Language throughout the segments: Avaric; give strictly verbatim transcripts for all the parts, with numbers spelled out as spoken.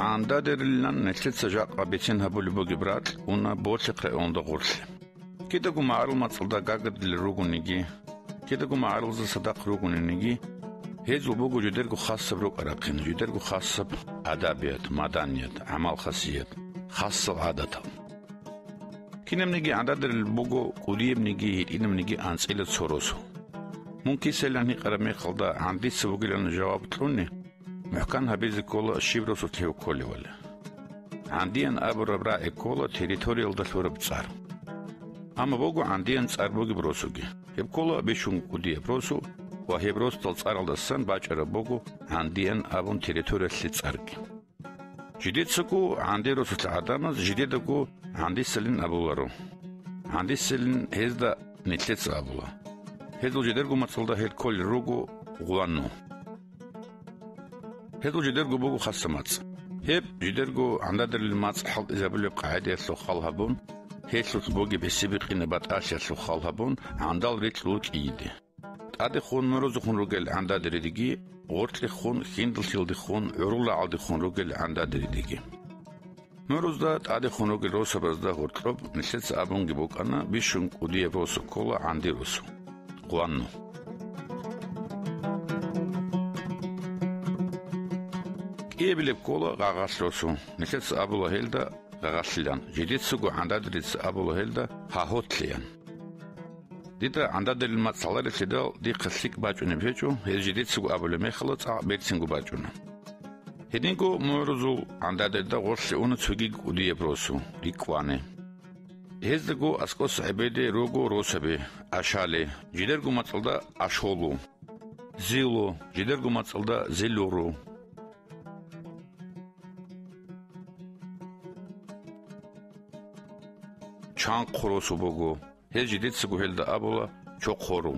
ГӀандадерилан нилъеца жакъа бицен гьабулеб бугеб ракь уна Болъихъ районда гъорлъе. Кидаго магӀарул мацӀалда гагардилел ругониги, кидаго магӀарулзда цадахъ ругониги, гьезул буго жидерго хасаб рукӀа-рахъин, жидерго хасаб адабият, маданият, гӀамал-хасият, хасал гӀадатал. Кинабниги гӀандадерил буго кӀудиябниги гьитӀинабниги анцӀила цо росу. Мун кисайилан гьикъараб мехалда гӀандица вугилан жаваб кьуни, мухӀкан гьабизе ккола щиб росулъ гьев кколевали. ГӀандиян абураб рагӀи ккола территориялда лъураб цӀар. Амма буго гӀандиян цӀар бугеб росуги. Гьеб ккола бищун кӀудияб росу ва гьеб росдал цӀаралдасан бачӀараб буго гӀандиян абун территориялъе цӀарги. Жидецаго гӀанди росулъ гӀадамаз жидедаго гӀандисалин абуларо. ГӀандисалин гьезда нилъеца абула. Гьезул жидерго мацӀалда гьел кколел руго гъванну. Гьезул жидерго буго хасаб мацӀ. Гьеб жидерго гӀандадерил мацӀ хӀалтӀизабулеб къагӀидаялъул хал гьабун, гьелъулъ бугеб гьесиб-бикъинаб батӀалъиялъул хал гьабун, гӀандал рикьула кӀийиде. ТӀадехун мурузухун ругел гӀандадеридеги, гъоркьехун, хьиндалъилдехун, гӀурул рагӀалдехун ругел гӀандадеридеги. Мурузда тӀадехун ругел росабазда гьоркьоб нилъеца абунги букӀана бищун кӀудияб росу ккола гӀанди росу. Гъванну. КӀиябилеб ккола гъагъалъ росу, нилъеца абула гьелда гъагъалъилан, жидецаго гӀандадерица абула гьелда гьагьотлъиян. Дида гӀандадерил мацӀ лъаларелъидал дихъа лъикӀ бачӀунеб гьечӀо, гьез жидецаго абулеб мехалда цӀакъ берцинго бачӀуна. Гьединго мурузул гӀандадерда гъорлъе уна цогиги кӀудияб росу, рикӀкӀвани. Гьездаго аскӀоса гӀебеде руго росаби, ашали, жидерго мацӀалда ашолу, зилу, жидерго мацӀалда зилуру. Чанхъу росу буго, гьез жидецаго гьелда абула чохъору.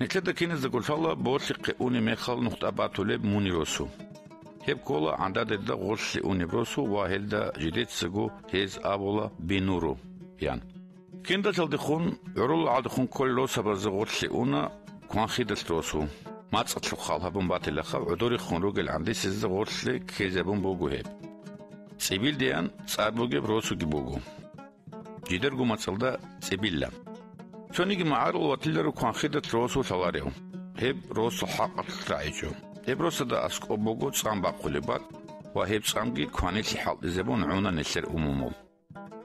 Нилъеда киназдаго лъала Болъихъе унеб мехалъ нухда батулеб муни росу. Гьеб ккола гӀандадерда гъорлъе унеб росу ва гьелда жидецаго гьез абула бинуру, ян. Хьиндалъилдехун, гӀурул рагӀалдехун кколел росабазда гъорлъе уна кванхидалъ росу. МацӀалъухъ хал гьабун батилаха, гӀодорихъун ругел гӀандисезда гъорлъе ккезабун буго гьеб. ЦӀибилдиян цӀар бугеб росуги буго. Жидерго мацӀалда цӀибилла. Цониги магӀарул ватиларо кванхидалъ росу лъаларев. Гьеб росу хӀакъалъулъ рагӀичӀо. Гьеб росада аскӀоб буго цӀам бахъулеб бакӀ ва гьеб цӀамги кванилъи хӀалтӀизабун гӀуна нилъер умумул.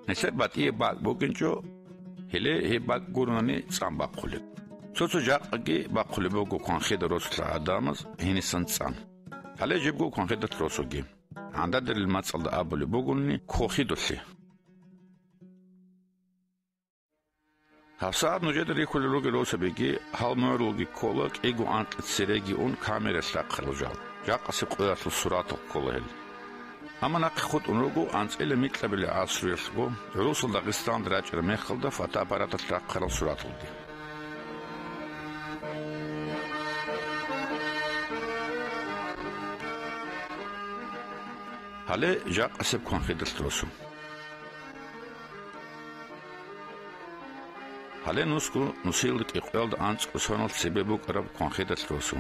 Нилъер батӀияб бакӀ букӀинчӀо, гьеле гьеб бакӀ гуронани цӀам бахъулеб. Цо-цо жакъаги бахъулеб буго кванхида росулъа гӀадамаз гьенисан цӀан. Гьале жибго кванхидалъ росуги. ГӀандадерил мацӀалда абулеб бугони кохидулъи. ГьабсагӀат нужеда рихьулел ругел росабиги, гьал мугӀрулги ккола кӀиго анкьи цереги ун камералъ рахъарал жал. Жакъасеб къоялъул суратал ккола гьел. Амма нахъе хутӀун руго анцӀила микьабилеб гӀасруялъго, гӀурусал Дагъистаналде рачӀараб мехалда фотоаппараталъ рахъарал сураталги. Гьале жакъасеб кванхидалъ росу. Гьале нусго нусиялда кӀикъоялда анцӀго соналъ цебе букӀараб кванхидалъ росу.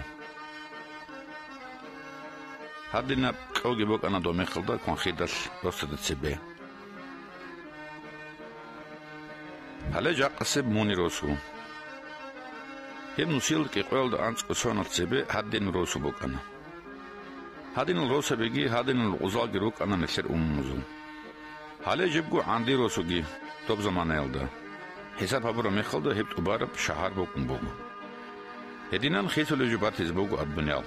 Гьадинаб кьоги букӀана доб мехалда кванхидалъ росада цебе. Гьале жакъасеб муни росу. Гьеб нусиялда кӀикъоялда анцӀго соналъ цебе гьадин росу букӀана. Гьадинал росабиги, гьадинал рукъузалги рукӀана нилъер умумузул. Гьале жибго гӀанди росуги доб заманаялда. ХӀисаб гьабураб мехалда гьеб тӀубараб шагьар букӀун буго. Гьединан хисулеб жо батизе буго гьаб дуниял.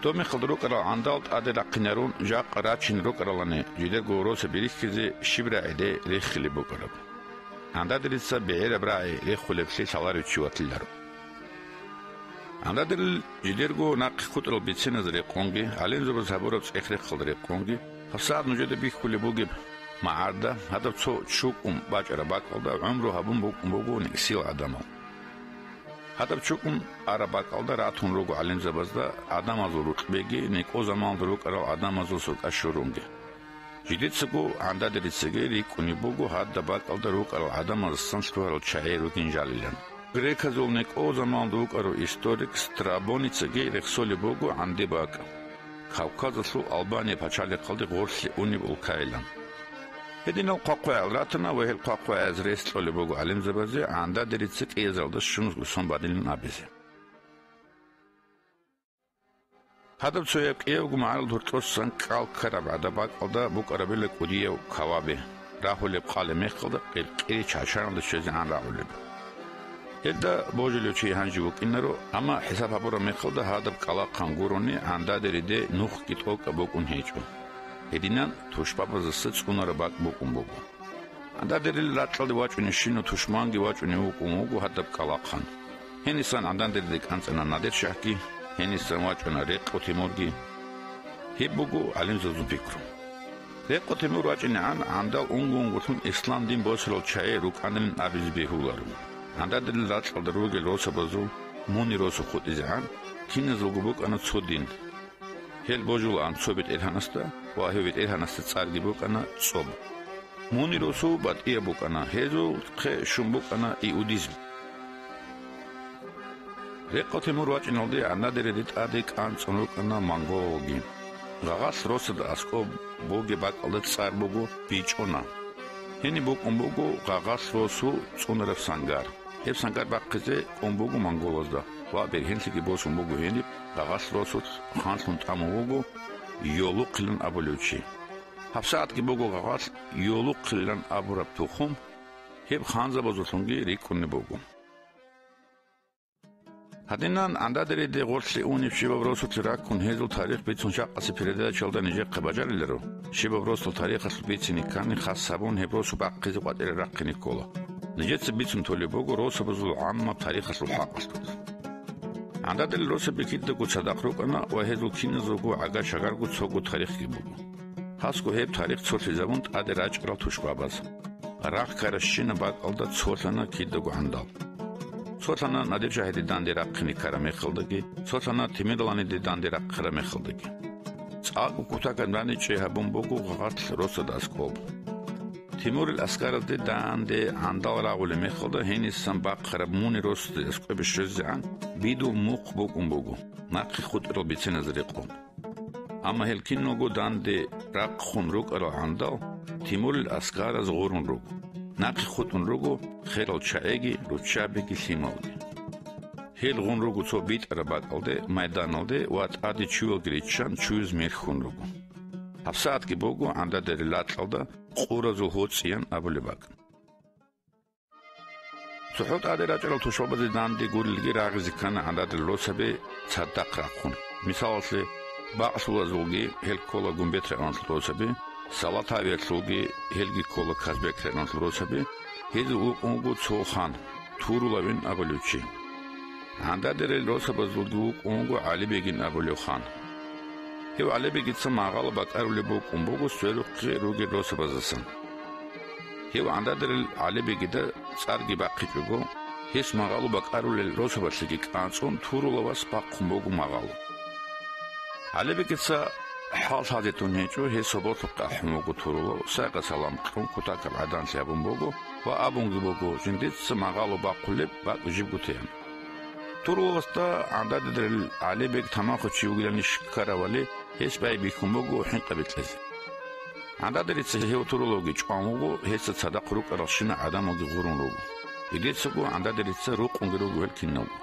Доб мехалда рукӀарал гӀандал тӀаде рахъинарун, жакъа рачин рукӀаралани, жидерго росаби рихьизе щиб рагӀиде рехилеб букӀараб. ГӀандадерица бегӀераб рагӀи рехулеблъи лъаларев чи ватиларо. ГӀандадерил жидерго нахъе хутӀарал бициназда рекъонги, гӀалимзабаз гьабураб цӀех-рехалда рекъонги, гьабсагӀат нужеда бихьулеб бугеб магӀарда, гьадаб цо чукӀун бачӀараб бакӀалда гӀумру гьабун букӀун буго нигӀсиял гӀадамал. Гьадаб чукӀун араб бакӀалда ратун руго гӀалимзабазда гӀадамазул рукъбеги, некӀо заманалда рукӀарал гӀадамазул суркъа щурунги. Жидецаго гӀандадерицаги рикӀкӀунеб буго гьадаб бакӀалда рукӀарал гӀадамаздасан лъугьарал чагӀи ругин жалилан. Греказул некӀо заманалда вукӀарав историк Страбоницаги рехсолеб буго гӀанде бакӀ, Кавказалъул Албания пачалихъалде гъорлъе унеб улкайилан. Гьединал хъвахъваял ратана ва гьел хъвахъваяз рес кьолеб буго гӀалимзабазе гӀандадерица кӀиязалда щунусго сон бадилин абизе. Гьадаб цояб кӀиявго магӀарул гьоркьосан кӀал ккараб гӀадаб бакӀалда букӀарабила кӀудияв кавабе, рагьулеб къалеб мехалда къиркъире чачаналда щвезегӀан рагӀулеб. Гьелда божилев чи гьанже вукӀинаро, амма хӀисаб гьабураб мехалда гьадаб кӀалахъан гурони гӀандадериде нухги тӀокӀаб букӀун гьечӀо. Гьединан тушбабазаса цӀунараб бакӀ букӀун буго. ГӀандадерил ракьалде вачӀуневщинав тушманги вачӀунев вукӀун вуго гьадаб кӀалахъан. Гьенисан гӀандадериде кӀанцӀана Надир-шагьги, гьенисан вачӀана Рекъо Тимурги. Гьеб буго гӀалимзабазул пикру. Рекъо Тимур вачӀинегӀан гӀандал унго-унгулъун ислам дин босарал чагӀи рукӀанилан абизе бегьуларо. ГӀандадерил ракьалда ругел росабазул Муни росу хутӀизегӀан киназулго букӀана цо дин. Гьел божулаан цо бетӀергьанасда ва гьев бетӀергьанасда цӀарги букӀана ЦӀоб. Муни росу батӀияб букӀана, гьезулхъе щун букӀана иудизм. Рекъо Тимур вачӀиналде гӀандадериде тӀаде кӀанцӀун рукӀана монголалги. Гъагъалъ росада аскӀоб бугеб бакӀалда цӀар буго БичӀона. Гьениб букӀун буго гъагъалъ росу цӀунараб сангар. Гьеб сангар бахъизе кӀун буго монголазда ва бергьенлъиги босун буго гьениб гъагъалъ росулъ ханлъун тӀамун вуго Йолухъилан абулев чи. ГьабсагӀатги буго гъагъалъ Йолухъилан абураб тухум, гьеб ханзабазулъунги рикӀкӀунеб буго. Гьадинан гӀандадериде гъорлъе унеб щибаб росулъе раккун гьезул тарих бицун жакъасе передачаялда нижехъе бажариларо, щибаб росул тарихалъул бицине ккани хас гьабун гьеб росу бахъизе къватӀире рахъине ккола. Нижеца бицун толеб буго росабазул гӀаммаб тарихалъул хӀакъалъулъ. ГӀандадерил росаби кидаго цадахъ рукӀана ва гьезул киназулго гӀага-шагарго цого тарихги буго. Хасго гьеб тарих цолъизабун тӀаде рачӀарал тушбабаз. Рагъ ккаращинаб бакӀалда цолъана кидаго гӀандал. Цолъана Надир-шагьиде данде рахъине ккараб мехалдаги, цолъана Темирланиде данде рахъараб мехалдаги. ЦӀакъго кутакаб данде чӀей гьабун буго гъагъалъ росада аскӀоб. Тимурил аскаразде данде гӀандал рагъулеб мехалда гьенисан бахъараб Муни росуде аскӀобе щвезегӀан бидул мухъ букӀун буго, нахъе хутӀарал биценазе рекъон. Амма гьел киналго данде рахъун рукӀарал гӀандал Тимурил аскараз гъурун руго, нахъе хутӀун руго херал чагӀиги, руччабиги, лъималги. Гьел гъун руго цо битӀараб бакӀалде, майданалде ва тӀаде чуялги риччан чуяз мерхьун руго. ГьабсагӀатги буго гӀандадерил ракьалда Къуразул гьоцӀиян абулеб бакӀ. ЦохӀо тӀаде рачӀарал тушбабазе данде гурелги рагъизе ккана гӀандадерил росаби цадахъ рахъун. Мисалалъе, бакълъулазулги гьел ккола Гумбет районалъул росаби, Салатавиялъулги гьелги ккола Казбек районалъул росаби, гьезул вукӀун вуго цо хан, Турулавин абулев чи. ГӀандадерил росабазулги вукӀун вуго ГӀалибегин абулев хан. Гьев ГӀалибегица магъало бакӀарулеб букӀун буго сверухъе ругел росабаздасан. Гьев ГӀандадерил ГӀалибегида цӀарги бахъичӀого, гьес магъало бакӀарулел росабалъеги кӀанцӀун Турулавас бахъун буго магъало. ГӀалибегица хӀал лъазе тун гьечӀо, гьес гьоболлъухъе ахӀун вуго Турулав, сайгъа-салам кьун, кутакаб гӀаданлъи гьабун буго ва абунги буго, жиндица магъало бахъулеб бакӀ жибго теян. Турулавасда ГӀандадерил ГӀалибег тамахав чи вугиланищ ккаравали, гьес байбихьун буго хӀинкъаби кьезе. ГӀандадерица гьев Турулавги чӀван вуго, гьесда цадахъ рукӀаралщина гӀадамалги гъурун руго. Гьедицаго ГӀандадерица рукъунги руго гьел киналго.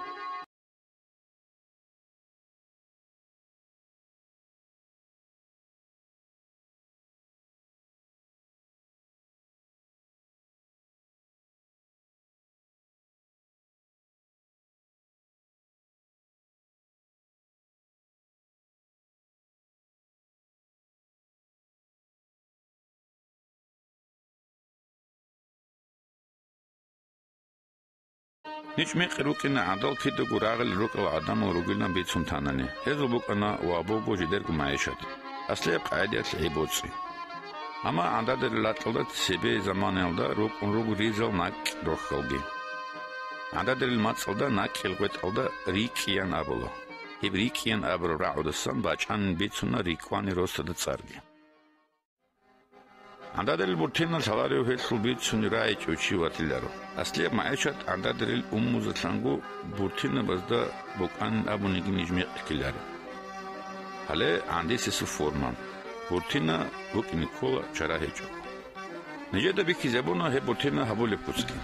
НичӀ мекъи рукӀина гӀадал кидаго рагъил рукӀал гӀадамал ругилан бицун танани, гьезул букӀана ва буго жидерго магӀишат, аслияб къагӀидаялъ гӀи-боцӀи. Амма гӀандадерил ракьалда цебе заманаялда рукӀун руго ризал накӀкӀ рохьалги. ГӀандадерил мацӀалда накӀкӀил гъветӀалда рикӀкӀиян абула. Гьеб рикӀкӀиян абураб рагӀудасан бачӀанин бицуна рикӀкӀвани росада цӀарги. ГӀандадерил Буртина лъаларев гьелъул бицунеб рагӀичӀев чи ватиларо. Аслияб магӀишат ГӀандадерил уммузалъанго Буртинабазда букӀанин абуниги ниж мекъи ккеларо. Гьале гӀандисесул форма. Буртина букӀине ккола чара гьечӀого. Нижеда бихьизабуна гьеб Буртина гьабулеб куцги.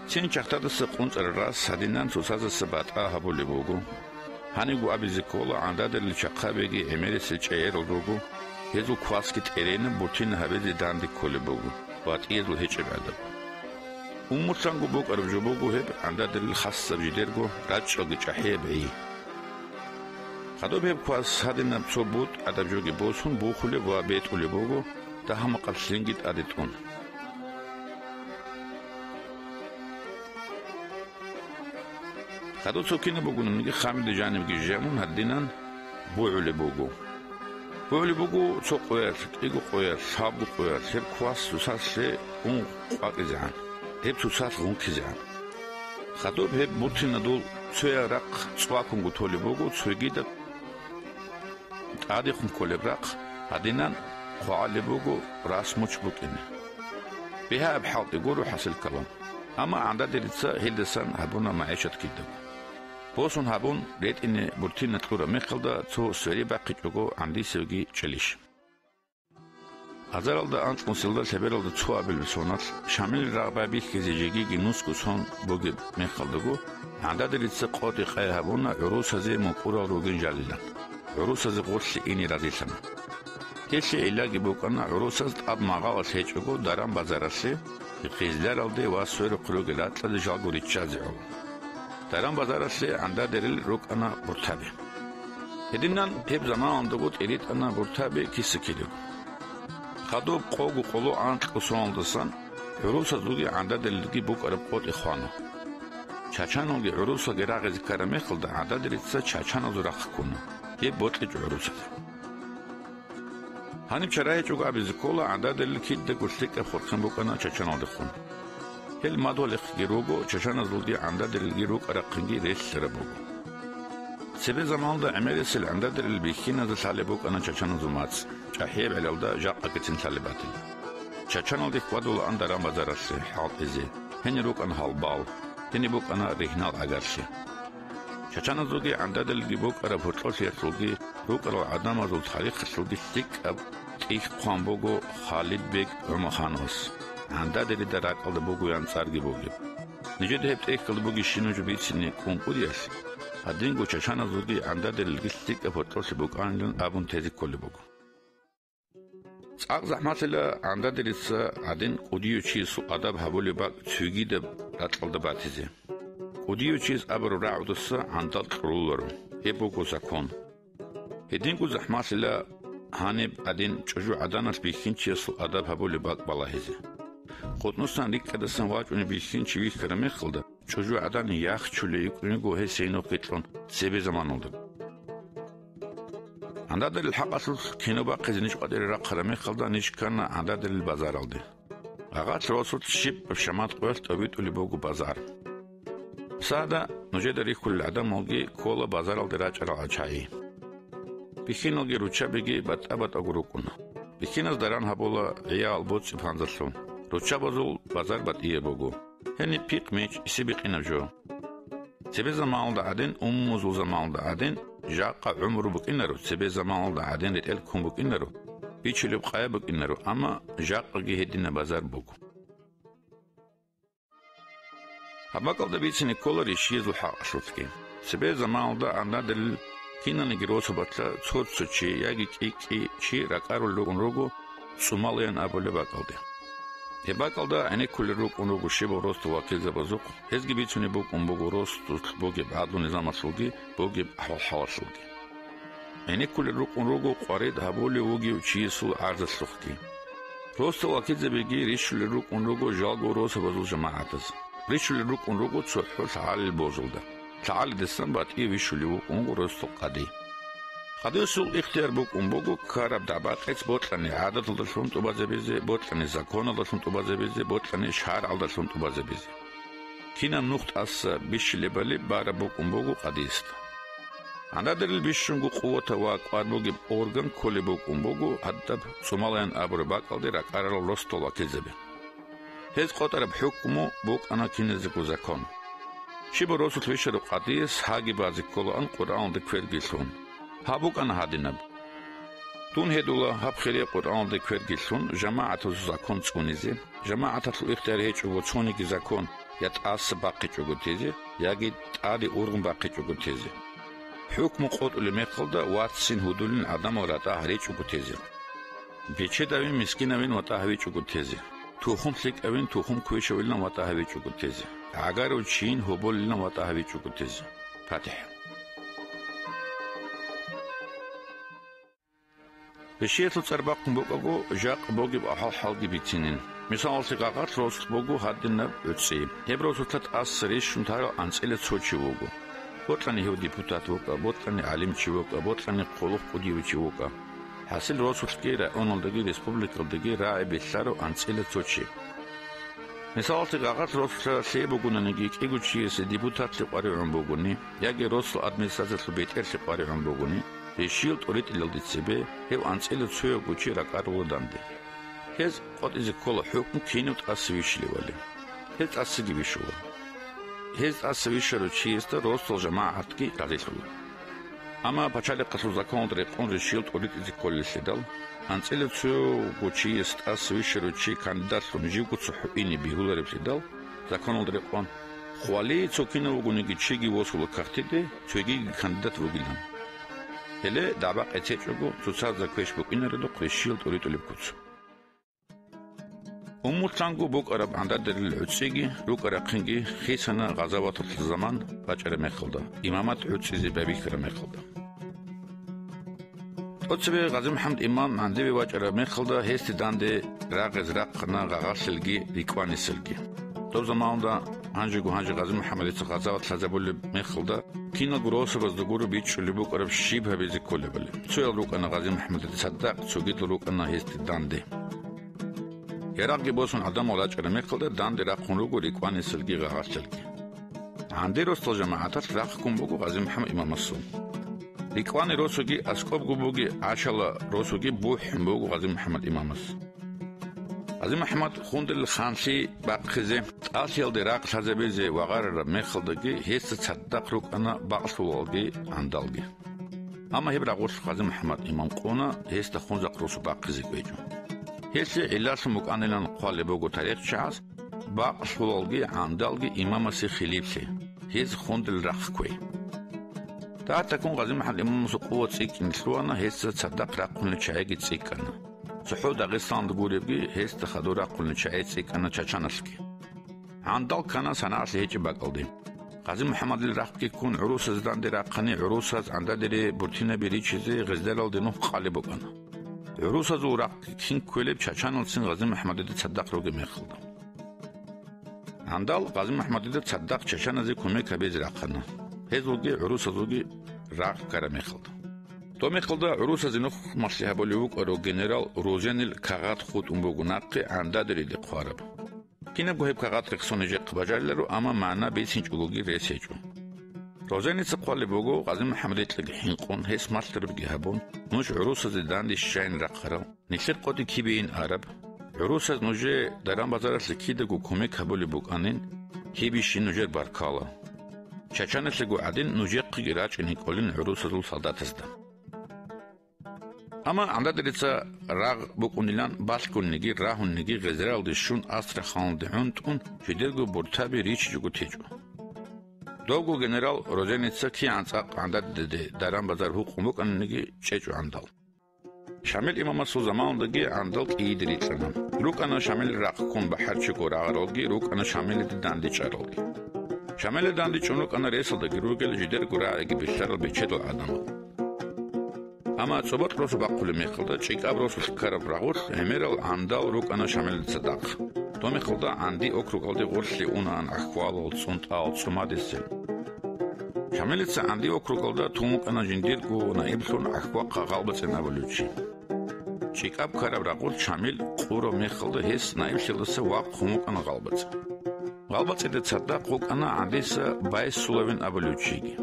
Цин чагьтадаса къунцӀарал рас гьадинан цоцазаса батӀа гьабулеб буго. Гьанибго абизе ккола, ГӀандадерил чахъабиги гӀемерисел чӀегӀерал руго, гьезул квасги тӀеренаб Буртина гьабизе данде кколеб буго, батӀиязул гьечӀеб гӀадаб. Уммулъанго букӀараб жо буго гьеб ГӀандадерил хасаб жидерго рачӀчӀалги чӀахӀияб гӀи. Хадуб гьеб квас гьадинаб цо бутӀ гӀадаб жоги босун бухулеб ва бетӀулеб буго, дагьа-макъаб лъинги тӀаде тӀун. Хадуб цо кинаб бугониги, хамида жанибги жамун гьадинан бугӀулеб буго. БугӀулеб буго цо къоялъ, кӀиго къоялъ, лъабго къоялъ, гьеб квас цоцалъе ун къвакӀизегӀан, гьеб цоцалъ гъункизегӀан. Хадуб гьеб Буртинадул цоял рахъ цӀвакунго толеб буго, цогидаб тӀадехун кколеб рахъ гьадинан хъвагӀалеб буго рас муч букӀине. Бигьаяб хӀалтӀи гуро хӀасил калам. Амма ГӀандадерица гьелдасан гьабуна магӀишат кидаго. Босун гьабун, ретӀине Буртина кьураб мехалда цо сверид бахъичӀого гӀандисевги чӀелищ. Азаралда анцӀго нусилда лъебералда цоабилеб соналъ Шамилил рагъ байбихьизе жегиги нусго сон бугеб мехалдаго, ГӀандадерица къотӀи-къай гьабуна гӀурусазе мукӀурал ругин жалилан. ГӀурусазе гъорлъе ине разилъана. Гьелъие гӀиллаги букӀана гӀурусаз тӀад магъалалъ гьечӀого даран-базаралъе, гъезларалде ва сверухъ ругел ракьалде жалго риччазе гӀоло. Даран-базаралъе ГӀандадерил рукӀана Буртаби. Гьединан гьеб заманалдаго тӀиритӀана Буртаби киса-кидаго. Хадуб къого къоло анкьго соналдасан гӀурусазулги ГӀандадерилги букӀараб къотӀи хвана. Чачаналги гӀурусалги рагъизе ккараб мехалда ГӀандадерица чачаназул рахъ ккуна, гьеб бокьичӀо гӀурусазе. Гьаниб чара гьечӀого абизе ккола, ГӀандадерил кидаго лъикӀаб хурхен букӀана чачаналдехун. Гьел мадугьалихъги руго, чачаназулги ГӀандадерилги рукӀа-рахъинги релълъараб буго. Цебе заманалда гӀемерисел ГӀандадерил бихьиназда лъалеб букӀана чачаназул мацӀ, чӀахӀияб гӀелалда жакъа кицин лъалеб батила. Чачаналде хьвадулаан даран-базаралъе хӀалтӀизе, гьенир рукӀана гьалбал, гьениб букӀана ригьнал гӀагарлъи. Чачаназулги ГӀандадерилги букӀараб гьоркьоблъиялъулги рукӀарал гӀадамазул тарихалъулги лъикӀаб тӀехь хъван буго Халидбег ГӀумахановас, ГӀандадерида ракӀалда бугоян цӀарги бугеб. Нижеда гьеб тӀехьалда бугебщинаб жо бицине кӀункӀудиялъ, гьадинго чачаназулги ГӀандадерилги лъикӀаб гьоркьоблъи букӀанилан абун тезе кколеб буго. ЦӀакъ захӀмалъила ГӀандадерица гӀадин кӀудияв чиясул адаб гьабулеб бакӀ цогидаб ракьалда батизе. КӀудияв чияс абураб рагӀудаса гӀандал кьуруларо, гьеб буго закон. Гьединго захӀмалъила гьаниб гӀадин чӀужугӀаданалъ бихьинчиясул адаб гьабулеб бакӀ балагьизе. КъотӀнусан рикӀкӀадасан вачӀунеб бихьинчи вихьараб мехалда, чӀужугӀадан яхчулей йикӀун йиго гьес гьенухъе кьун цебе заманалда. ГӀандадерил хӀакъалъулъ кино бахъизе ниж къватӀире рахъараб мехалда, ниж ккана ГӀандадерил базаралде. Гъагъалъ росулъ щибаб шамат къоялъ тӀобитӀулеб буго базар. Сагьда нужеда рихьулел гӀадамалги ккола базаралде рачӀарал гӀачаи. Бихьиналги руччабиги батӀа-батӀаго рукӀуна. Бихьиназ даран гьабула гӀиял боцӀи-панзалъун. Руччабазул базар батӀияб буго. Гьениб пихъ-мичӀ, исибикъинаб жо. Цебе заманалда гӀадин, уммузул заманалда гӀадин, жакъа гӀумру букӀинаро, цебе заманалда гӀадин ретӀел ккун букӀинаро, бичулеб къая букӀинаро, амма жакъаги гьединаб базар буго. Гьаб бакӀалда бицине ккола рищиязул хӀакъалъулъги. Цебе заманалда ГӀандадерил киналниги росабалъа цо-цо чи яги кӀи-кӀи чи ракӀарулел рукӀун руго ЦӀумалаян абулеб бакӀалде. Гьеб бакӀалда гӀенеккулел рукӀун руго щибаб росдал вакилзабазухъ, гьезги бицунеб букӀун буго росдулъ бугеб гӀадлу-низамалъулги бугеб ахӀвал-хӀалалъулги. ГӀенеккулел рукӀун руго къварид гьабулев вугев чиясул гӀарзалъухъги. Росдал вакилзабиги рищулел рукӀун руго жалго росабазул жамагӀатаз. Рищулел рукӀун руго цохӀо лъагӀалил божалда. ЛъагӀалидасан батӀияб вищулев вукӀун вуго росдал къади. Къадиясул ихтияр букӀун буго ккараб дагӀба-къец бокьани гӀадаталдалъун тӀубазабизе, бокьани законалдалъун тӀубазабизе, бокьани шаргӀалдалъун тӀубазабизе. Кинаб нух тӀаса бищилебали бараб букӀун буго къадиясда. ГӀандадерил бищунго къуватав ва кӀвар бугеб орган кколеб букӀун буго гьадаб цӀумалаян абураб бакӀалде ракӀарал росдал вакилзаби. Гьез къотӀараб хӀукму букӀана киназего закон. Щибаб росулъ вищарав къадияс гьаги базе кколаан Къуръаналда кверги лъун. Гьаб букӀана гьадинаб: «Дун гьедула гьаб хирияб Къуръаналда кверги лъун жамагӀаталъул закон цӀунизе, жамагӀаталъул ихтияр гьечӀого цониги закон я тӀаса бахъичӀого тезе, яги тӀаде ургъун бахъичӀого тезе. ХӀукму къотӀулеб мехалда ваццин гьудулин гӀадамал ратӀа гьаричӀого тезе. Бечедавин, мискинавин ватӀа гьавичӀого тезе. Тухум лъикӀавин, тухум квешавилан ватӀа гьавичӀого тезе. ГӀагарав чийин гьоболилан ватӀа гьавичӀого тезе». ПатихӀа. Ришиялъул цӀар бахъун букӀаго, жакъа бугеб ахӀвал-хӀалги бицинин. Мисалалъе, гъагъалъ росулъ буго гьадинаб гӀуцӀи. Гьеб росулъа тӀаса рищун тарал анцӀила цо чи вуго. Бокьани гьев депутат вукӀа, бокьани гӀалимчи вукӀа, бокьани хъулухъ кӀудияв чи вукӀа. ХӀасил росулъги, районалдаги республикалдаги рагӀи бихьарав анцӀила цо чи. Мисалалъе, гъагъалъ росулъа лъие бугонаниги, кӀиго чиясе депутатлъи къваригӀун бугони, яги росул администрациялъул бетӀерлъи къваригӀун бугони, ришиял тӀуритӀилалде цебе гьев анцӀила цоявго чи ракӀарула данде. Гьез къотӀизе ккола хӀукму кинав тӀаса вищилевали. Гьез тӀасаги вищула. Гьез тӀаса вищарав чиясда росдал жамагӀатги разилъула. Амма пачалихъалъул законалда рекъон ришиял тӀуритӀизе кколеллъидал, анцӀила цоявго чияс тӀаса вищарав чи кандидатлъун живго цохӀо ине бегьулареблъидал, законалда рекъон, хвали цо кинав вугониги чиги восула кагътиде, цогиги кандидат вугилан. Гьеле дагӀба-къец гьечӀого, цоцазда квеш букӀинаредухъ ришиял тӀуритӀулеб куц. Уммулъанго букӀараб гӀандадерил гӀуцӀиги рукӀа-рахъинги хисана гъазаваталъул заман бачӀараб мехалда, имамат гӀуцӀизе байбихьараб мехалда. ТӀоцебе ГъазимухӀаммад имам гӀандибе вачӀараб мехалда гьесде данде рагъизе рахъана гъагъалъилги рикӀванисилги. Доб заманалда, гьанжего гьанже ГъазимухӀаммадица гъазават лъазабулеб мехалда, киналго росабазда гуро бичӀчӀулеб букӀараб щиб гьабизе кколебали. Цоял рукӀана ГъазимухӀаммадида цадахъ, цогидал рукӀана гьесде данде. Ярагъги босун гӀадамал рачӀараб мехалда данде рахъун руго рикӀванисилги гъагъалъилги. ГӀанде росдал жамагӀаталъ рахъ ккун буго ГъазимухӀаммад имамасул. РикӀвани росуги аскӀобго буги, гӀашала росуги бухӀун буго ГъазимухӀаммад имамас. ГъазимухӀаммад хундел ханлъи бахъизе, тӀалъиялде ракь лъазабизе вагъарараб мехалдаги гьесда цадахъ рукӀана бакълъулалги гӀандалги. Амма гьеб рагъулъ ГъазимухӀаммад имам къуна гьесда Хунзахъ росу бахъизе кӀвечӀо. Гьелъие гӀиллалъун букӀанилан хъвалеб буго тарихчагӀаз, бакълъулалги гӀандалги имамасе хилиплъи, гьез хундел рахъ кквей. ТӀатаккун ГъазимухӀаммад имамасул къуват цӀикӀкӀине лъугьана, гьесда цадахъ рахъунел чагӀиги цӀикӀкӀана. ЦохӀо Дагъистаналда гуребги, гьесда хадур рахъунел чагӀи цӀикӀкӀана чачаналъги. ГӀандал ккана санагӀалъи гьечӀеб бакӀалде. ГъазимухӀаммадил рахъги ккун гӀурусазе данде рахъани, гӀурусаз гӀандадере буртинаби ричизе гъездаралде нух къалеб букӀана. ГӀурусазул рахъги кин кквелеб чачаналцин ГъазимухӀаммадида цадахъ ругеб мехалда. ГӀандал ГъазимухӀаммадида цадахъ чачаназе кумек гьабизе рахъана. Гьезулги гӀурусазулги рагъ ккараб мехалда. Доб мехалда гӀурусазе нух малъи гьабулев вукӀарав генерал Рузенил кагъат хутӀун буго нахъе гӀандадериде хъвараб. Кинабго гьеб кагъат рехсон нижехъе бажариларо, амма магӀна бицинчӀогоги рес гьечӀо. Рузеница хъвалеб буго, ГъазимухӀаммадикьаги хӀинкъун, гьес малъарабги гьабун, нуж гӀурусазе данде щайин рахъарал, нилъер къотӀи кибейин араб, гӀурусаз нужее даран-базаралъе кидаго кумек гьабулеб букӀанин, гьебищин нужер баркала. Чачаналъего гӀадин, нужехъеги рачӀине кӀолин гӀурусазул солдатазда. Амма гӀандадерица рагъ букӀунилан балъгониги рагьуниги гъезералде щун, Астраханалде гӀунтӀун, жидерго буртаби ричичӀого течӀо. Добго генерал Рузеница кигӀан цӀакъ гӀандадеде даран-базар гьукъун букӀаниги чӀечӀо гӀандал. Шамил имамасул заманалдаги гӀандал кӀийиде рикьана. РукӀана Шамилил рахъ ккун бахӀарчиго рагъаралги, рукӀана Шамилиде дандечӀаралги. Шамилиде дандечӀун рукӀана ресалдаги ругел жидерго рагӀиги бихьарал бечедал гӀадамал. Амма цӀобокь росу бахъулеб мехалда, ЧӀикӀаб росулъ ккараб рагъулъ гӀемерал гӀандал рукӀана Шамилида цадахъ. Доб мехалда ГӀанди округалде гъорлъе унаан гӀахьвалал, цӀунтӀал, цӀумадисел. Шамилица ГӀанди округалда тун вукӀана жиндирго наиблъун ГӀахьвахъа ГъалбацӀин абулев чи. ЧӀикӀаб ккараб рагъулъ Шамил къураб мехалда гьес наиблъиялдаса вахъун вукӀана ГъалбацӀ. ГъалбацӀида цадахъ вукӀана ГӀандиса Байсулавин абулев чиги.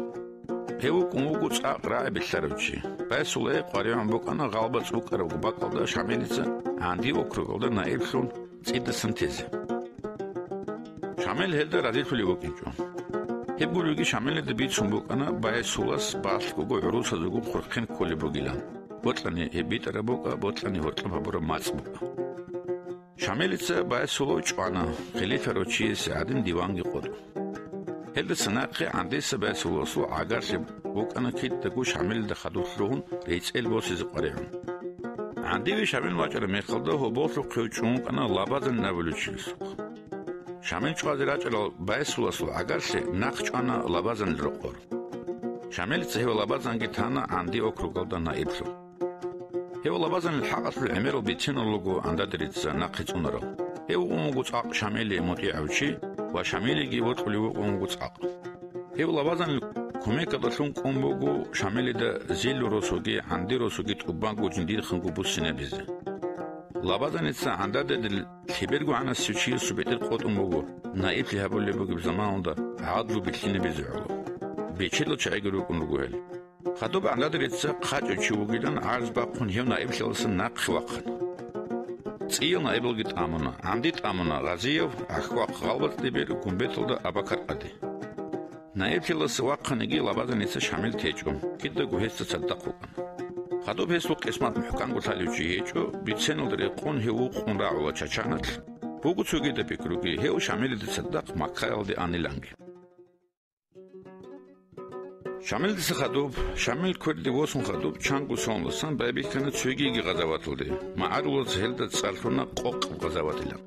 Гьев вукӀун вуго цӀакъ рагӀи билълъарав чи. Байсулае къваригӀун букӀана гъалбацӀ букӀарабго бакӀалда Шамилица ГӀанди округалда наиблъун цӀидасан тезе. Шамил гьелда разилъулев вукӀинчӀо. Гьеб гуребги Шамилида бицун букӀана Байсулас балъгого гӀурусазего хъурхъен кколеб бугилан, бокьани гьеб битӀараб букӀа, бокьани гьоркьоб гьабураб мацӀ букӀа. Шамилица Байсулав чӀвана, хилифарав чиясе гӀадин диванги къотӀун. Гьелдаса нахъе ГӀандиса Байсуласул гӀагарлъи букӀана кидаго Шамилида хадур лъугьун рецӀел босизе къваригӀун. ГӀандиве Шамил вачӀараб мехалда гьоболлъухъе чӀун вукӀана Лабазан абулев чиясухъ. Шамил чӀвазе рачӀарал Байсуласул гӀагарлъи нахъ чӀвана Лабазанил рокъор. Шамилица гьев Лабазанги тана ГӀанди округалда наиблъун. Гьев Лабазанил хӀакъалъулъ гӀемерал бицинал руго ГӀандадерица нахъе цӀунарал. Гьев вуго цӀакъ Шамилие мутӀигӀав чи ва Шамилиги вокьулев вуго цӀакъ. Гьев Лабазанил кумекалдалъун кӀун буго Шамилида Зиллу росуги ГӀанди росуги тӀубанго жиндирхъанго буссинабизе. Лабазаница ГӀандадерил лъебергогӀанасев чиясул бетӀер къотӀун буго, наиблъи гьабулеб бугеб заманалда гӀадлу билълъинабизе гӀоло. Бечедал чагӀиги рукӀун руго гьел. Хадуб ГӀандадерица хъачӀав чи вугилан гӀарз бахъун гьев наиблъиялдасан нахъе вахъана. ЦӀиял наибалги тӀамуна, ГӀанди тӀамуна Гъазияв, ГӀахьвахъ гъалбацӀ Дибир, Гумбеталда Абакар къади. Наиблъиялдаса вахъаниги Лабазаница Шамил течӀо, кидаго гьесда цадахъ вукӀана. Хадуб гьесул къисмат мухӀканго лъалев чи гьечӀо, биценалда рекъон гьев вукъун рагӀула Чачаналъ, буго цогидаб пикруги, гьев Шамилида цадахъ Маккаялде аниланги. Шамилдаса хадуб, Шамил кверде восун хадуб чанго соналдасан байбихьана цогиги гъазаваталде, магӀарулаца гьелда цӀар лъуна Къокъаб гъазаватилан.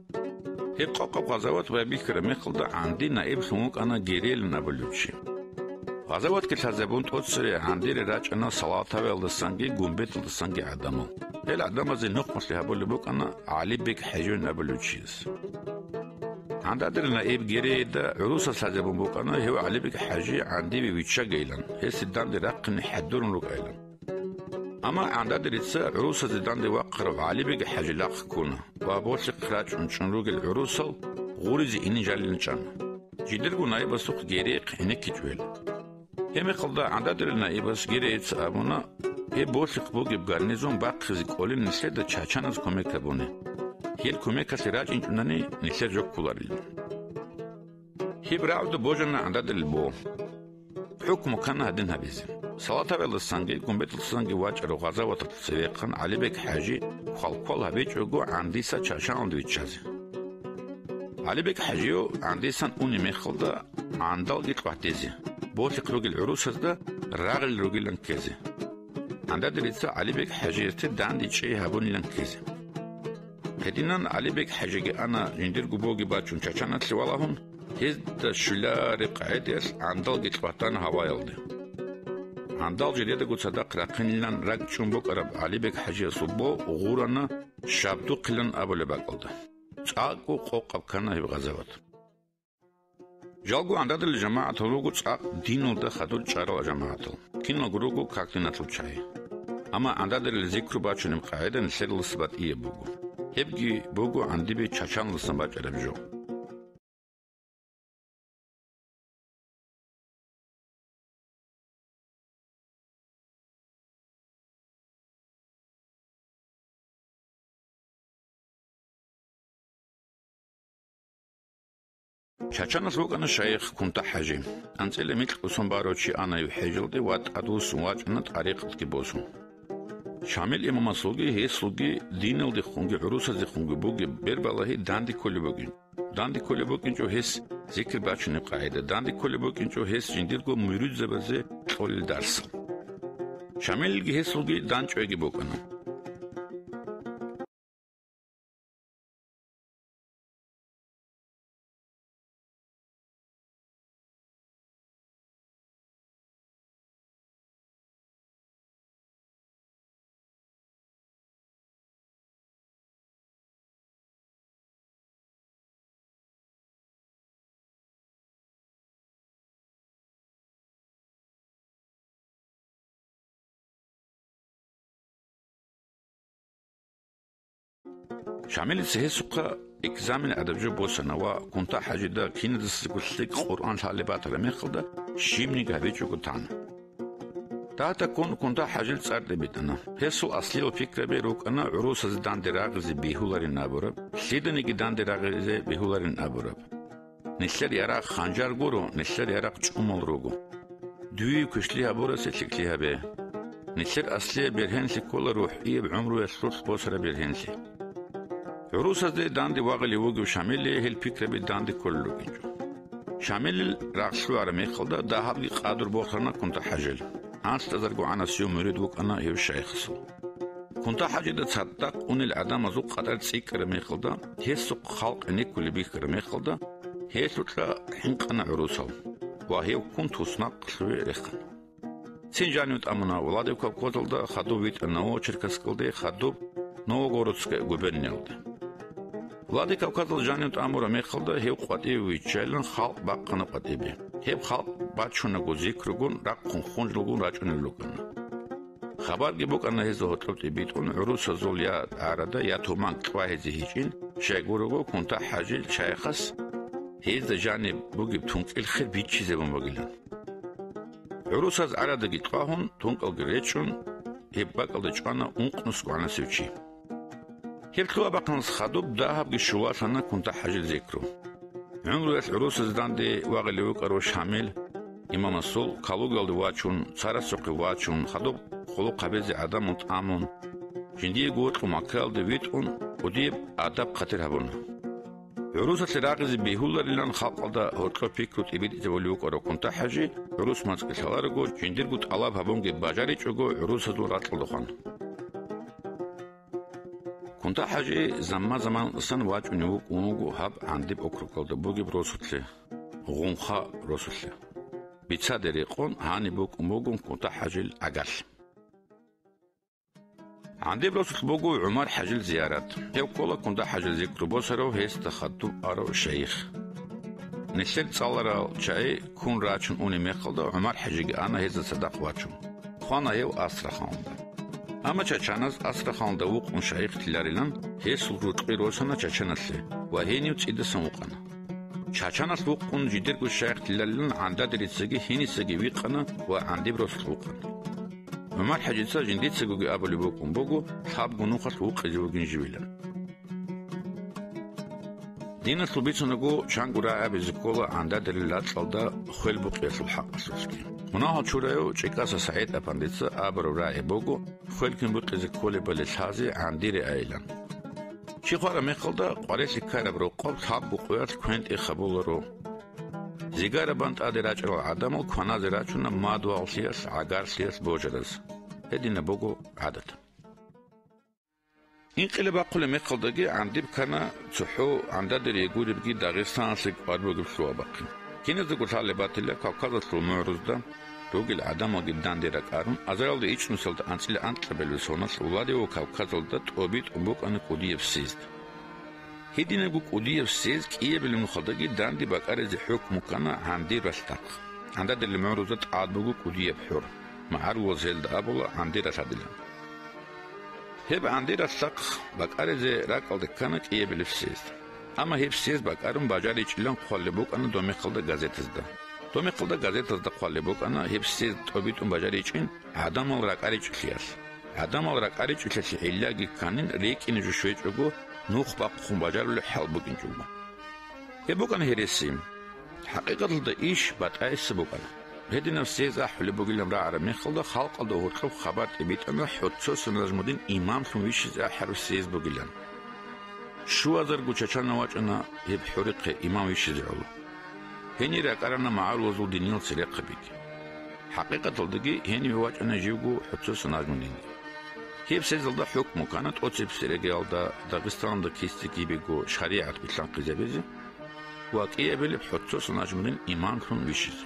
Гьеб Къокъаб гъазават байбихьараб мехалда ГӀанди наиблъун вукӀана Герейилан абулев чи. Гъазаватги лъазабун тӀоцере ГӀандире рачӀана Салатавиялдасанги Гумбеталдасанги гӀадамал. Гьел гӀадамазе нухмалъи гьабулеб букӀана ГӀалибек ХӀаживан абулев чияс. ГӀандадерил наиб Герейида гӀурусаз лъазабун букӀана гьев ГӀалибек ХӀажи ГӀандиве виччагейилан, гьесде данде рахъине хӀадурун рукӀайилан. Амма ГӀандадерица гӀурусазе данде вахъарав ГӀалибек ХӀажи лагъ ккуна ва болъихъ рачӀун чӀун ругел гӀурусал гъуризе ине жалилан чӀана. Жидерго наибасухъ Герейихъ гӀенеккичӀо гьел. Гьебмехалда ГӀандадерил наибас Герейица абуна, гьеб болъихъ бугеб гарнизон бахъизе кӀолин нилъеда чачаназ кумек гьабуни. Гьел кумекалъе рачӀинчӀунани нилъер жо кколарилан. Гьеб рагӀуда божана ГӀандадерил бо. ХӀукму ккана гьадин гьабизе. Салатавиялдасанги Гумбеталдасанги вачӀарав гъазаваталъ цевехъан ГӀалибек ХӀажи квалквал гьабичӀого ГӀандиса чачаналде виччазе. ГӀалибек ХӀажияв ГӀандисан унеб мехалда ГӀандалги кьватӀизе, болъихъ ругел гӀурусазда рагъил ругилан ккезе. ГӀандадерица ГӀалибек ХӀажиязде данде чӀей гьабунилан ккезе. Гьединан ГӀалибек ХӀажиги ана жиндирго боги бачун Чачаналъе валагьун, гьезда щулареб къагӀидаялъ ГӀандалги кьватӀана гьаваялде. ГӀандал жидедаго цадахъ рахъинилан ракӀчӀун букӀараб ГӀалибек ХӀажиясул бо гъурана Шабдухъилан абулеб бакӀалда. ЦӀакъго къокъаб ккана гьеб гъазават. Жалго ГӀандадерил жамагӀатал руго цӀакъ диналда хадур чӀарал жамагӀатал, киналго руго как диналъул чагӀи. Амма ГӀандадерил зикру бачунеб къагӀида нилъералдаса батӀияб буго. Гьебги буго ГӀандибе Чачаналдасан бачӀараб жо. Чачаналъ вукӀана шайх КунтӀа-ХӀажи. АнцӀила микьго сон барав чи ана гьев хӀежалде ва тӀадвуссун вачӀана тӀарикъатги босун. Шамил имамасулги гьесулги диналдехунги гӀурусазехунги бугеб бербалагьи данде кколеб бугин. Данде кколеб букӀинчӀо гьес зикр бачунеб къагӀида, данде кколеб букӀинчӀо гьес жиндирго муридзабазе кьолел дарсал. Шамилилги гьесулги данчӀвайги букӀана. Шамилица гьесухъа экзамен гӀадаб жо босана ва КунтӀа-ХӀажида киназдаго лъикӀ Къуръан лъалеб батараб мехалда щибниги гьабичӀого тана. Дагьаб ккун Кунта-ХӀажил цӀар тӀибитӀана. Гьесул аслиял пикраби рукӀана гӀурусазе данде рагъизе бегьуларин абураб, лъиданиги данде рагъизе бегьуларин абураб. Нилъер ярагъ ханжар гуро, нилъер ярагъ чӀумал руго. Дуе квешлъи гьабурасе лъикӀлъи гьабе. Нилъер аслияб бергьенлъи ккола рухӀияб гӀумруялъулъ босараб бергьенлъи. ГӀурусазде данде вагъулев вугев Шамилие гьел пикраби данде кколел рукӀинчӀо. Шамилил рагъ лъугӀараб мехалда дагьабги къадур бохана Кунта-ХӀажил. АнцӀазарго гӀанасев мурид вукӀана гьев шайихасул. Кунта-ХӀажида цадахъ унел гӀадамазул къатӀар цӀикӀкӀараб мехалда, гьесухъ халкъ гӀенеккулеб бихьараб мехалда, гьелъулъа хӀинкъана гӀурусал ва гьев ккун туснахъ лъугӀи рехана. Цин жанив тӀамуна Владикавказалда, хадуб витӀана Новочеркасскалде, хадуб Новогородская губерниялде. Владикавказалда жанив тӀамураб мехалда гьев къватӀиве виччайилан халкъ бахъана къватӀибе. Гьеб халкъ бачунаго зикругун, рахъун хунжалгун рачӀунел рукӀана. Хабарги букӀана гьезда гьоркьоб тӀибитӀун гӀурусазул я тӀарада, я туман кьвагьизе гьечӀин, щайгурого Кунта-ХӀажил шайихас гьезда жаниб бугеб тункӀил хер биччизе бун бугилан. ГӀурусаз гӀарадаги тӀвагьун, тункӀалги речӀчӀун, гьеб бакӀалда чӀвана ункънусго гӀанасев чи. Гьеб лъугьа-бахъаналъ хадуб дагьабги щулалъана Кунта-ХӀажил зикру. ГӀумруялъ гӀурусазе данде вагъулев вукӀарав Шамил имамасул Калугаялде вачун, царасухъе вачун, хадуб хъулухъ гьабизе гӀадамал тӀамун, жиндиего вокьун Маккаялде витӀун, кӀудияб адаб-хъатир гьабуна. ГӀурусалъе рагъизе бегьуларилан халкъалда гьоркьоб пикру тӀибитӀизабулев вукӀарав Кунта-ХӀажи гӀурус мацӀги лъаларого, жиндирго тӀалаб гьабунги бажаричӀого гӀурусазул ракьалда хвана. Кунта-ХӀажи замма-заманалдасан вачӀунев вукӀун вуго гьаб ГӀандиб округалда бугеб росулъе, Гъунха росулъе. Бицаде рекъон гьаниб букӀун бугун Кунта-ХӀажил гӀагарлъи. ГӀандиб росулъ буго ГӀумар-ХӀажил зиярат. Гьев ккола Кунта-ХӀажил зикру босарав, гьесда хадуб арав шайих. Нилъер цӀаларал чагӀи ккун рачун унеб мехалда ГӀумар-ХӀажиги ана гьезда цадахъ вачун. Хвана гьев Астраханалда. Амма чачаназ Астраханалда вукъун шайих тиларилан гьесул ручӀби росана чачаналъе ва гьенив цӀидасан вукъана. Чачаналъ вукъун жидерго шайих тиларилан ГӀандадерицаги гьенисаги вихъана ва ГӀандиб росулъ вукъана. ГӀумар-ХӀажица жиндицагоги абулеб букӀун буго, лъабго нухалъ вукъизе вугин живилан. Диналъул бицунаго чанго рагӀи абизе ккола ГӀандадерил ракьалда хвел букъиялъул хӀакъалъулъги. Мунагьал чураяв ЧӀикӀаса СагӀид-апандица абураб рагӀи буго, хвел кин букъизе кколебали лъазе гӀандире айилан. Чи хвараб мехалда къварилъи ккараб рокъоб лъабго къоялъ квен тӀех гьабуларо. Зигараб бан тӀаде рачӀарал гӀадамал кваназе рачуна мадугьаллъиялъ, гӀагарлъиялъ божараз. Гьединаб буго гӀадат. Инкъилаб бахъулеб мехалдаги ГӀандиб ккана цохӀо ГӀандадерие гуребги Дагъистаналъе кӀвар бугеб лъугьа-бахъи. Киназдаго лъалеб батила Кавказалъул мугӀрузда ругел гӀадамалги данде ракӀарун, азаралда ичӀнусиялда анцӀила анкьабилеб соналъ Владикавказалда тӀобитӀун букӀана кӀудияб съезд. Гьединабго кӀудияб съезд кӀиябилеб нухалдаги данде бакӀаризе хӀукму ккана ГӀандиб ралъдахъ. ГӀандадерил мугӀрузда тӀад буго кӀудияб хӀур, магӀарулаз гьелда абула ГӀандиб ралъадилан. Гьеб ГӀандиб ралъдахъ бакӀаризе ракӀалде ккана кӀиябилеб съезд. Амма гьеб съезд бакӀарун бажаричӀилан хъвалеб букӀана доб мехалда газетазда. Доб мехалда газетазда хъвалеб букӀана гьеб съезд тӀобитӀун бажаричӀин гӀадамал ракӀаричӀелъиялъ. ГӀадамал ракӀаричӀелъиялъе гӀиллаги кканин рекӀине жо щвечӀого, нух бахъун бажарулеб хӀал букӀинчӀого. Гьеб букӀана гьереси. ХӀакъикъаталда иш батӀайиса букӀана. Гьединаб съезд ахӀулеб бугилан рагӀараб мехалда халкъалда гьоркьоб хабар тӀибитӀана ХӀоццоса Нажмудин имамлъун вищизе ахӀараб съезд бугилан. Щуазарго чачанав вачӀана гьеб хӀурихъе имам вищизе гӀоло. Гьенир ракӀарана магӀарулазул диниял церехъабиги. ХӀакъикъаталдаги гьениве вачӀана живго ХӀоццоса Нажмудинги. Гьеб съездалда хӀукму ккана тӀоцебесеб региалда Дагъистаналда кисти кибего шаригӀат билълъанхъизабизе ва кӀиабилеб ХӀоццоса Нажмудин имамлъун вищизе.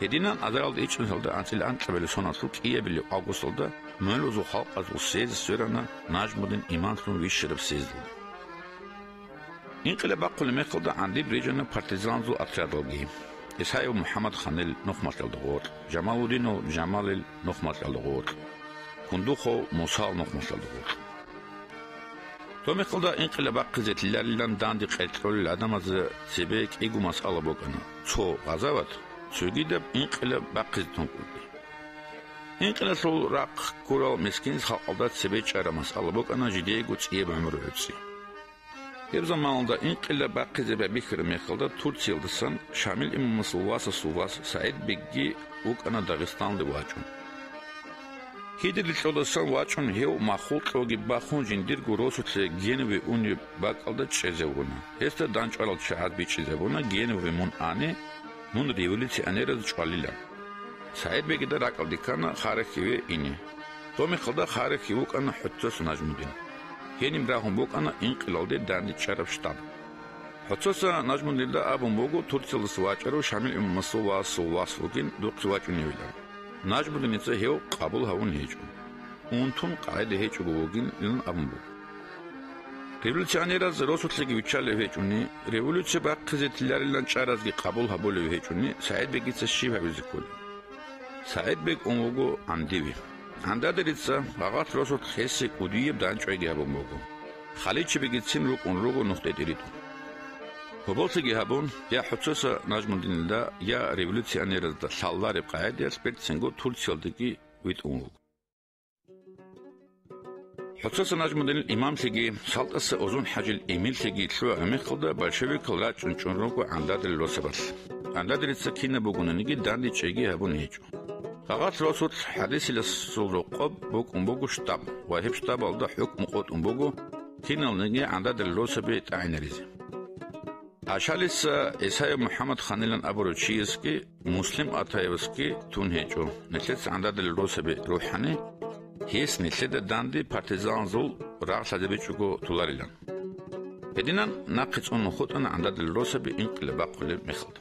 Гьединан азаралда ичӀнусиялда анцӀила анкьабилеб соналъул кӀиабилеб августалда мугӀрузул халкъазул съезд сверана Нажмудин имамлъун вищараб съездалда. Инкъилаб бахъулеб мехалда ГӀандиб рижана партизаназул отрядалги: Исаев МухӀаммадханил нухмалъиялда гъоркь, Жамалудинов Жамалил нухмалъиялда гъоркь, Кундухов Мусал нухмалъиялда гъоркь. Доб мехалда инкъилаб бахъизе лъиларилан данде къеркьолел гӀадамазда цебе кӀиго масъала букӀана: цо гъазават, цогидаб инкъилаб бахъизе тункӀулги. Инкъиналъул рахъ ккурал мискин халкъалда цебе чӀараб масъала букӀана жидеего цӀияб гӀумру гӀуцӀи. Гьеб заманалда инкъилаб бахъизе байбихьараб мехалда Турциялдасан Шамил имамасул васасул вас СагӀидбегги вукӀана Дагъистаналде вачӀун. Киде-рикьалдасан вачӀун гьев махул кьоги бахун жиндирго росулъе Генуве унеб бакӀалда чӀезавуна. Гьесда дандчӀварал чагӀаз бичӀчӀизабуна Генуве мун ани, мун революционераз чӀвалилан. СагӀидбегида ракӀалде ккана Харахьиве ине. Доб мехалда Харахьив вукӀана ХӀоцос Нажмудин. Гьениб рагьун букӀана инкъилалде дандчӀвараб штаб. ХӀоцоса Нажмудинда абун буго Турциялдаса вачӀарав Шамил имамасул васасул вас вугин духъе вачӀуневилан. Нажмудиница гьев къабул гьавун гьечӀо. Унтун къагӀида гьечӀого вугин илан абун буго. Революционераз росулъеги виччалев гьечӀони, революция бахъизе тиларилан чӀаразги къабул гьабулев гьечӀони, СагӀидбегица щиб гьабизе кколеб? СагӀидбег ун вуго ГӀандиве. ГӀандадерица гъагъат росулъ гьесие кӀудияб дандчӀвайги гьабун буго. Халичабигицин рукӀун руго нухде тӀиритӀун. Гьоболлъиги гьабун, я ХӀоцоса Нажмудинилда, я революционеразда лъалареб къагӀидаялъ берцинго Турциялдаги витӀун вуго. ХӀоцоса Нажмудинил имамлъиги, СалтӀаса Озун-хӀажил эмирлъиги лъугӀараб мехалда большевикал рачӀун чӀун руго ГӀандадерил росабалъ. ГӀандадерица кинаб бугониги дандчӀвайги гьабун гьечӀо. Гъагъат росулъ хӀадисиласул рокъоб букӀун буго штаб ва гьеб штабалда хӀукму къотӀун буго киналниги ГӀандадерил росаби тӀагӀинаризе. Ашалиса Исаев МухӀаммад-ханилан абурав чиясги Муслим Атаевасги тун гьечӀо, нилъеца ГӀандадерил росаби рухӀани, гьес нилъеда данде партизаназул рагъ лъазабичӀого толарилан. Гьединан нахъе цӀун хутӀана ГӀандадерил росаби инкъилаб бахъулеб мехалда.